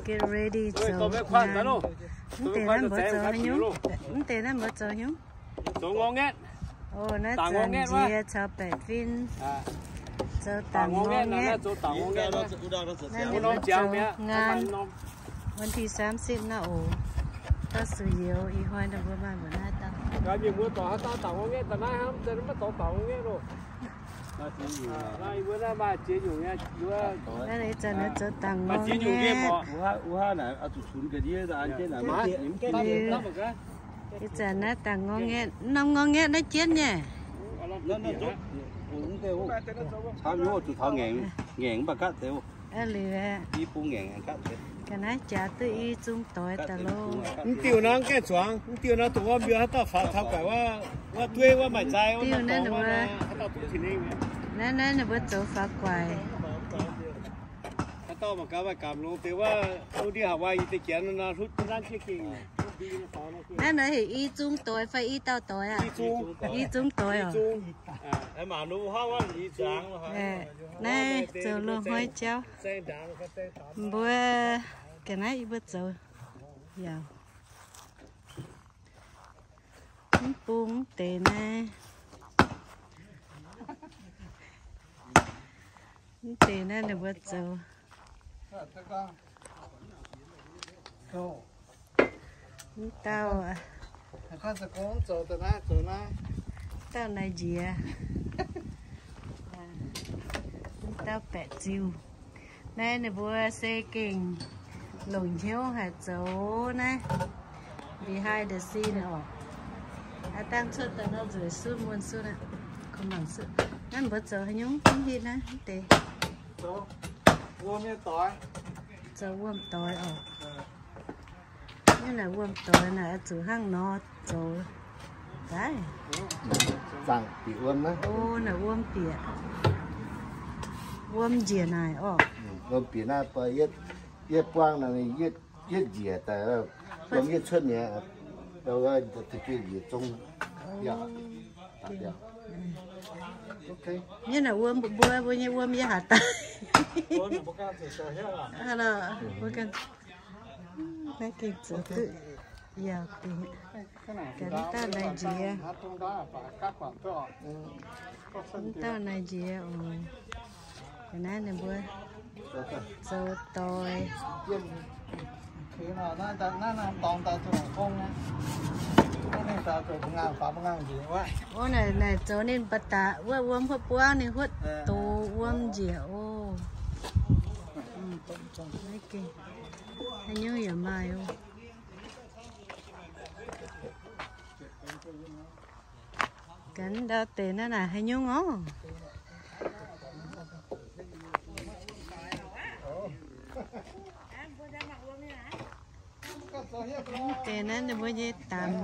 Get ready zoux. Mv deix naaiv mbuo zoux haaix nyungc? Mv deix naaiv mbuo zoux haaix nyungc? Zoux ngorc ngaeqv. O, naaiv za'nziex caux baeqc fin. Zoux dangc ngorc ngaeqv. Naaiv ninh mbuo zoux ngaan. วันที่สามสิบ naaiv oc. Dauh suc youz ih hnoi ninh mbuo maaih mbuoqc naaiv dangh. Naaiv ih zanc naaiv zoux dangc ngorc ngaeqv. Ih zanc naaiv dangc ngorc ngaeqv, norm ngorc ngaeqv naaiv jienv nyei. Liuz, ga'naaiv jaax duqv i zungv doix daaih loh. Mv diuh naaiv gaengh zuangx, mv diuh naaiv dongh wuov mbiauz haaix dauh faaux taux guaic wuov, wuov dueiv wuov maaih zai wuov, naaiv naaiv ninh mbuo zoux faaux guaic. Haaix dauh mangc gaax maaih gamh longx deix wuov, ndiev haaix waaic yie deix janx nor hlutv nanv jienv gengh. Naaiv naaiv heuc i zungv doix fai i dauh doix aqv? I zungv doix oc. Naaiv zoux loz-hnoi jauv. Mbuo ga'naaiv yie mbuo zoux yaac mv bung mv deix naaiv. Mv deix naaiv ninh mbuo zoux. Mv dauh, mv dauh naaiv njiec. Mv dauh baeqc ziuh. Naaiv ninh mbuo se gengh longc hnyouv haic zoux naaiv behind the scene oc. Aa, dangh cuotv daaih nor nzueic sutv muonh sutv aqv. Naaiv mbuo zoux haaix nyungc mv hitv naaiv mv deix. Zoux wuom doix oc. Naaiv naaic wuom doix naaic oix zuqc hnangv nor zoux daaih. Zaangc bieqc wuom naaiv. O, naaic wuom bieqc. Wuom njiec naaic orqc. Wuom bieqc naaiv, yietv buangv naaic, yietv njiec daaih, wuom yietv cuotv mi'aqv. Njiec zong. Mienh naaic wuom mbuo, mbuo nyei wuom yie haaix daaih. Naaiv gengh zoux duqv yaac dingc. Ga'naaiv dauh naaiv njiec. Mv dauh naaiv njiec oc. Ga'naaiv ninh mbuo zoux doix. O, naaic, naaic zoux ninh mbatc daaih wuov wuom huotv buangv ninh huotv dox wuom njiec oc. Haaix nyungc yaac maaih oc. Ga'naaiv ndau deix naaiv naaic haaix nyungc oc. Mv deix naaiv ninh mbuo nyei damx.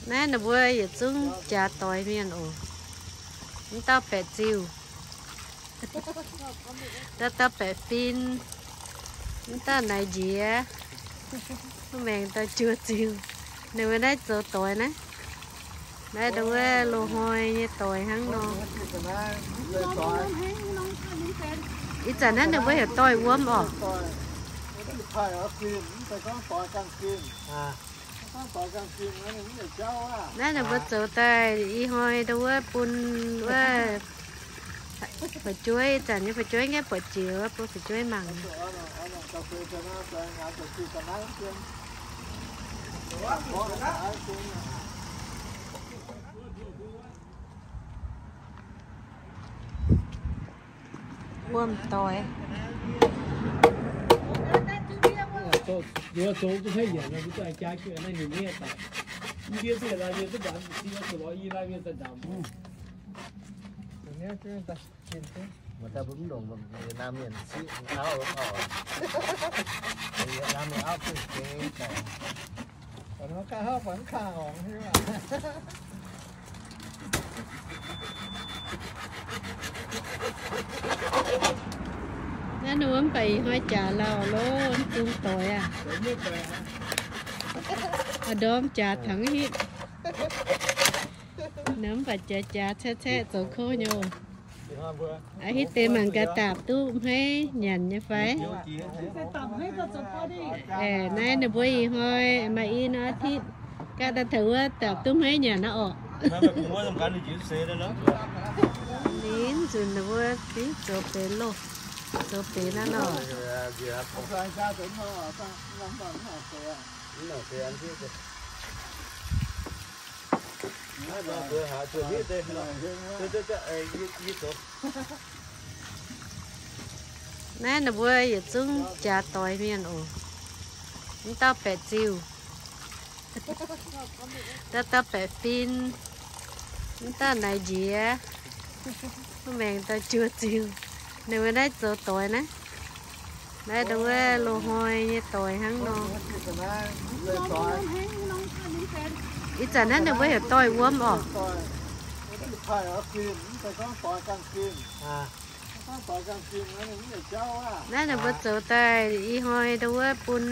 Naaiv ninh mbuo yietc zungv jaax doix mienh oc. Mv dauh baeqc ziuh, dauh dauh baeqc fin, mv dauh naaiv njiec, mv maengx dauh juoz ziuh. Ninh mbuo naaiv zoux doix naaiv. Naaiv ndau wuov loz-hnoi nyei doix hnangv nor. Ih zanc naaiv ninh mbuo heuc doix wuom oc. Naaiv ninh mbuo zoux daaih ih hnoi ndau wuov bun wuov fu'jueiv, ih zanc nyei fu'jueiv nqaeqv buatc jiex wuov bun fu'jueiv mangc. Wuom doix. Mbuo daaih mbuo mv longc Việt Nam mienh siqv auv oc. Việt Nam mienh auv duqv deix daaih. Naaiv ninh mbuo mv baac ih hnoi jaax lauh loh, mv zungv doix aqv. A'ndorm jaax tangx hitv. Naaiv mv baac jaax jaax caeqv caeqv zoux kouv nyei oc. Aa, hitv deix mangc gaax daapc duqv hmeiv nyanc nyei fai? Aeqv, naaiv ninh mbuo ih hnoi maaih i nor อาทิตย์ gaax daaih taux wuov daapc duqv hmeiv nyanc naaiv orqc. Ninh nzunc ninh mbuo zingv zoux benx loh, zoux benx naaiv nor. Naaiv ninh mbuo yietc zungv jaax doix mienh oc. Mv dauh baeqc ziuh, dauh dauh baeqc fin, mv dauh naaic njiec, mv maengx dauh juoz ziuh. Ninh mbuo naaiv zoux doix naaiv. Naaiv nduov loz-hnoi nyei doix hnangv nor. Ih zanc naaiv ninh mbuo heuc doix wuom orqc. Naaiv ninh mbuo zoux daaih ih hnoi nduov wuov bun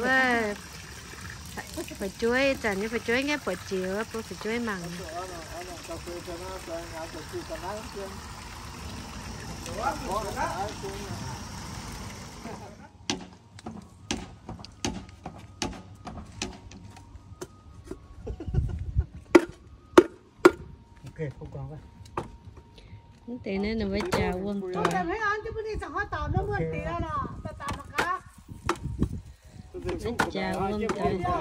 wuov fu'jueiv, ih zanc nyei fu'jueiv nqaeqv buatc jiex wuov bun fu'jueiv mangc. Mv deix naaiv ninh mbuo jaax wuom doix. Jaax wuom doix.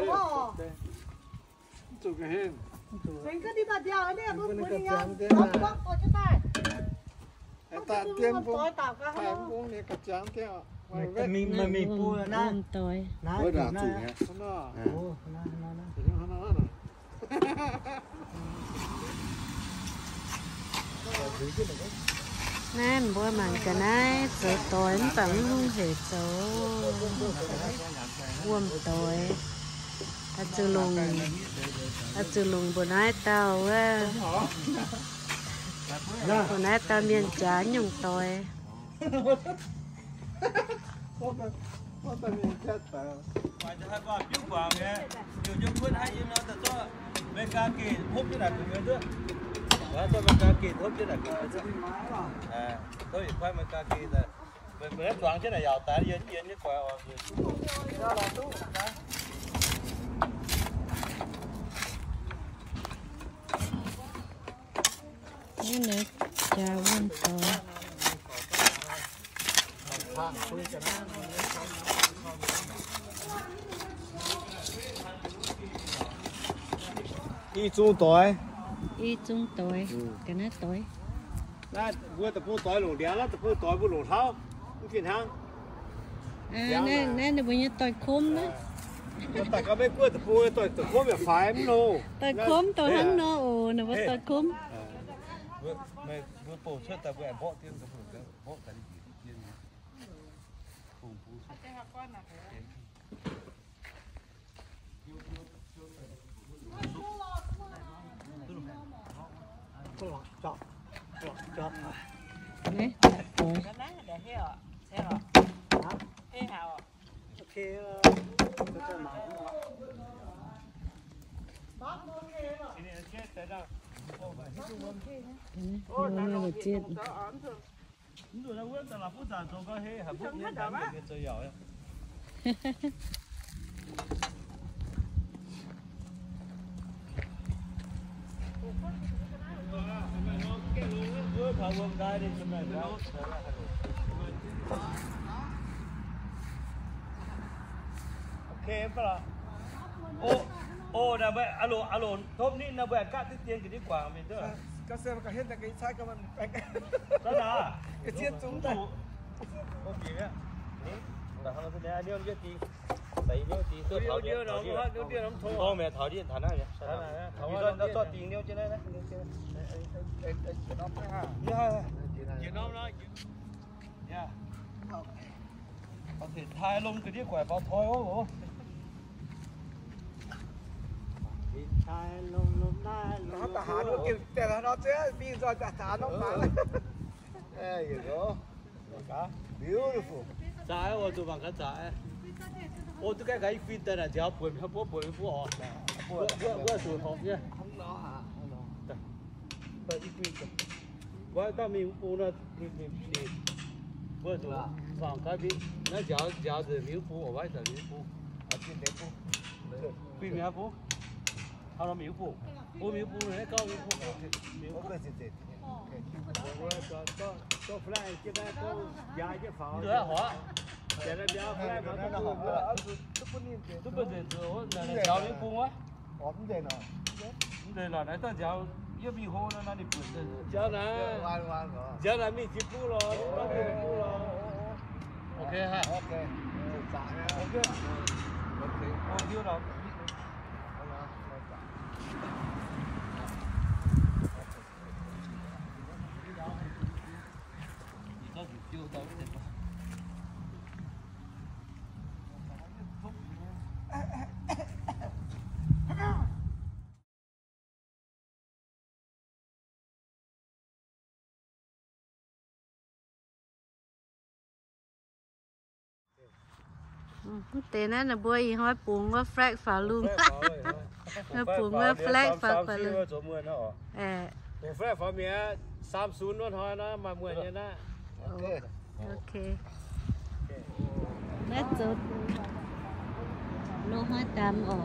Wuom doix. Naaiv mbuo mangc ga'naaiv zoux doix mv baac mv hungh hec zoux wuom doix. Zuqc longc, zuqc longc mbuo naaiv dauh wuov, mbuo naaiv dauh mienh jaax nyungc doix. Naaiv jaax wuom doix. I zung doix. I zung doix. Ga'naaiv doix. Naaiv mbuo deic-bung doix longc ndiangx, naaiv deic-bung doix mbuo longc hlauv, mv fih hnangv. Naaiv ninh mbuo nyei doix-komv naaiv. Daaih gau Meiv Guoqv deic-bung doix, doix-komv yaac faix mv longc. Doix-komv doix hnangv nor oc, ninh mbuo doix-komv. Beautiful. Zaqc, oix zuqc mangc gaax zaqc. O, duqv gaengh gaax i guin daaih naaic nziaaux buonc, buov buonc mingh buov oc. Wuov zuqc horpc nyei. Mbuo dauh mingh wuov bung nor, mbuo zuqc faang gaax mingh. Naaiv njaaux, njaaux nzengc mingh wuov bung, oix waaiv zanc mingh wuov bung. Fih mi'aqv bung. Hnangv nor mingh wuov bung. Bung mingh wuov bung, naaiv gauh mingh wuov bung. Mingh wuov bung. Mv duqv horpc. Duqv buatc nzengc zuqc njaaux mingh wuov bung wuov. Mv nzengc lorqc, naaiv dauh njaaux yie mingh hlo nor, naaiv ninh buatc nzengc. Njaaux naaiv, njaaux naaiv mingh jiex bung lorqc, mingh jiex bung lorqc. Ok ha. Ok. Hiuv lorqc. Mv deix naaiv ninh mbuo ih hnoi bungx wuov flag faaux lungh. Bungx wuov flag faaux lungh. Bungx flag faaux mi'aqv, saam sunv wuov hnoi nor maaih muonh nyei naaiv. Ok. Naaiv zoux loz-hnoi damx oc.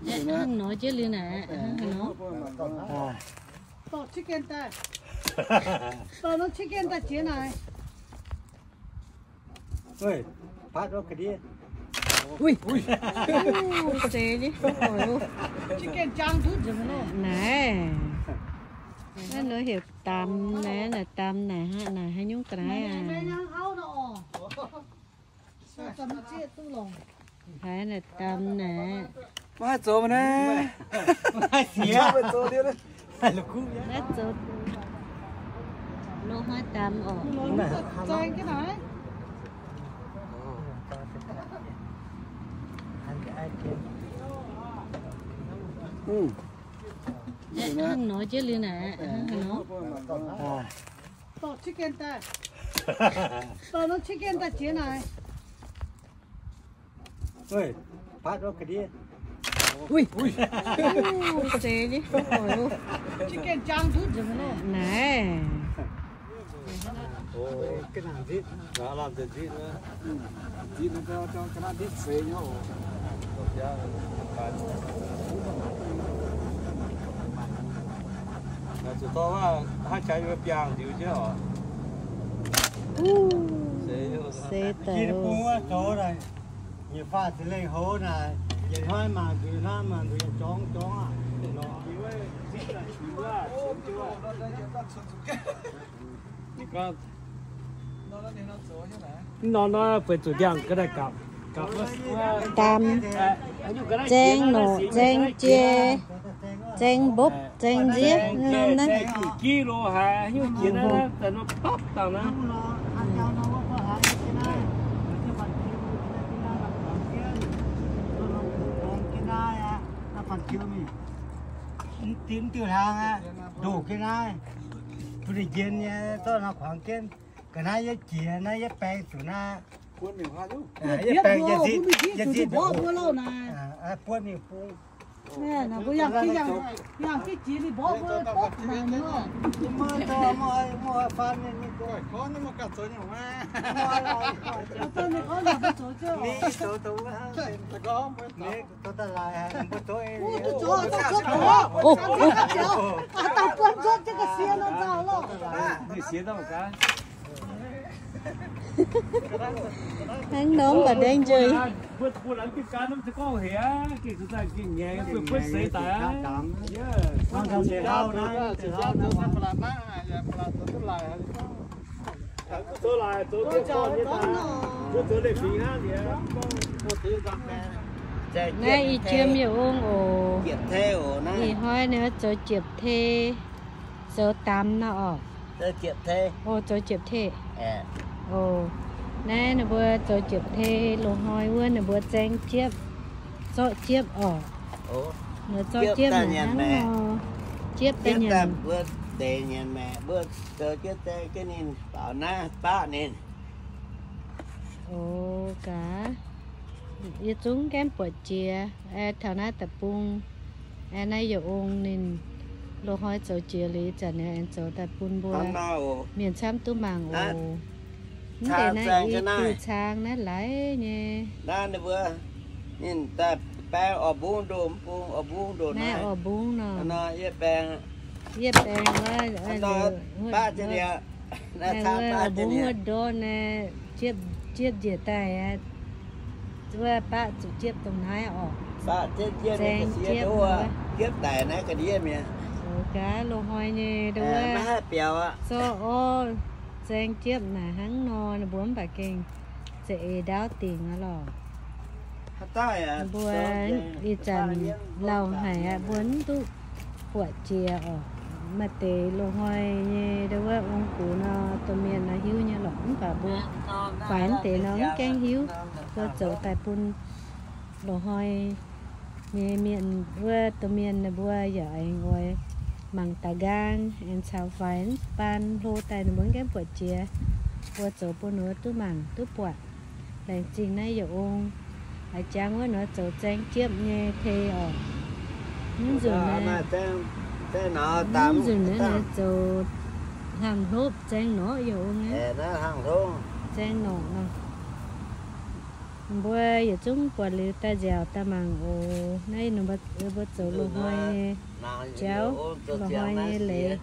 Hnangv nor jiex liuz naaic, hnangv nor. Dorh chicken daaih. Dorh norm chicken daaih jiex naaic. Ui, seix nyei. Chicken jang duqv nzengc loh. Naaiv, naaiv nor heuc damx naaiv, naaiv damx naaic, naaic haaix nyungc ga'naaiv aqv? Haaix naaic damx naaic. Maiv haih zoux mv naaiv. Naaiv zoux loz-hnoi damx oc. Hnangv nor jiex liuz naaic, hnangv nor. Dorh chicken daaih. Dorh norm chicken daaih jiex naaic. Ui, seix nyei. Chicken jang duqv nzengc loh. Naaiv, zuqc dorh haaix jaax yie biangh ndiux jienv oc. Seix deix. Nyei faah za'lengh houv naaic, yietc hnoi mangc nzueic hnangv, mangc nzueic jorngv jorngv aqv. Mv nor nor feix zuqc ndiangx ga'naaiv gapv. Damx, zaeng norqc, zaeng jie, zaeng mbopv, zaeng nziev, norm naaiv. Gi lo haaix nyungc jiex naaiv, daaih norm bapv dangh naaiv. Mv diuh hlaang aqv, ndoqc jienv naaiv, bun ninh njien nyei, zorqv nor kuangx jienv. Ga'naaiv yie jiex naaiv, yie baeng zuqc naaiv. Yie baeng, yie zitv, yie zitv mbuo lauh naaic. Buonv mingh bung. Mbuo yangh jienv, yangh jienv jiex ninh mborqv mbuo bopv naaic nor. Ninh zoux daaih laaix, mbuo zoux, zoux, zoux, zoux, daaih buonv nzuonv jienv ga'sie nor nzauh loh. Hnangv norm baac ndengv njueic. Naaiv i jiem yietc ong oc. Ih hnoi ninh zoux jiepv tei, zoux damx nor oc. Oc, zoux jiepv tei. Oc, naaiv ninh mbuo zoux jiepv tei, loz-hnoi wuov ninh mbuo zaeng jiepv, zorqv jiepv oc. Ninh zorqv jiepv nyanc hnangv nor. Jiepv daaih nyanc. Mbuo deix nyanc maengc, mbuo zoux jiepv zaeng jienv ninh, baaux naaiv baqv ninh. Oc gaax, yie zungv gaengh buatc jiex, taux naaiv deic-bung, naaiv yietc ong ninh loz-hnoi zoux jiex liuz, ih zanc ninh aengx zoux daaih bun mbuo mienh camv duqv mangc oc. Mv deix naaiv i diuh caang naaiv laaix nyei. Ninh daaih baeng orv mbungv ndoh, mv bung orv mbungv ndoh naaiv. Orv mbungv nor. Yie baeng wuov, orv mbungv wuov ndortv naaiv, jiepv njiec daaih aqv. Wuov baqv zuqc jiepv dongh naaiv orqc. Zaeng jiepv, jiepv daic naaiv ga'ndiev mi'aqv. Oc gaax, loz-hnoi nyei wuov, zorqv orv zaeng jiepv naaic hnangv nor, ninh mbuo mv baac gengh za'eix ndaauv dingc aqv lorqc. Mbuo ih zanc lauh haic aqv, mbuo mv duqv buatc jiex orqc. Maaih deix loz-hnoi nyei ndau wuov ong-gux nor, domh mienh nor hiuv nyei lorqc, mv baac mbuo faix mv deix nor mv gaengh hiuv. Mbuo zoux daaih bun loz-hnoi nyei mienh wuov domh mienh ninh mbuo yaac aengx oix mangc daaih nqaang, aengx caux faix baan hlo daaih ninh mbuo mv gaengh buatc jiex. Mbuo zoux bun ninh mbuo duqv mangc duqv buatc. Laengz zingh naaiv yietc ong. A'jangv wuov nor zoux zaeng jiepv nyei tei orqc. Mv nzunc naaiv, mv nzunc naaiv nor zoux hlang hlopv zaeng norqc yietc ong aqv. Zaeng norqc nor. Mbuo yietc zungv buatc liuz daaih nziaauc daaih mangc oc. Naaiv ninh mbuo zoux loz-hnoi nyei jauv, loz-hnoi nyei leiz.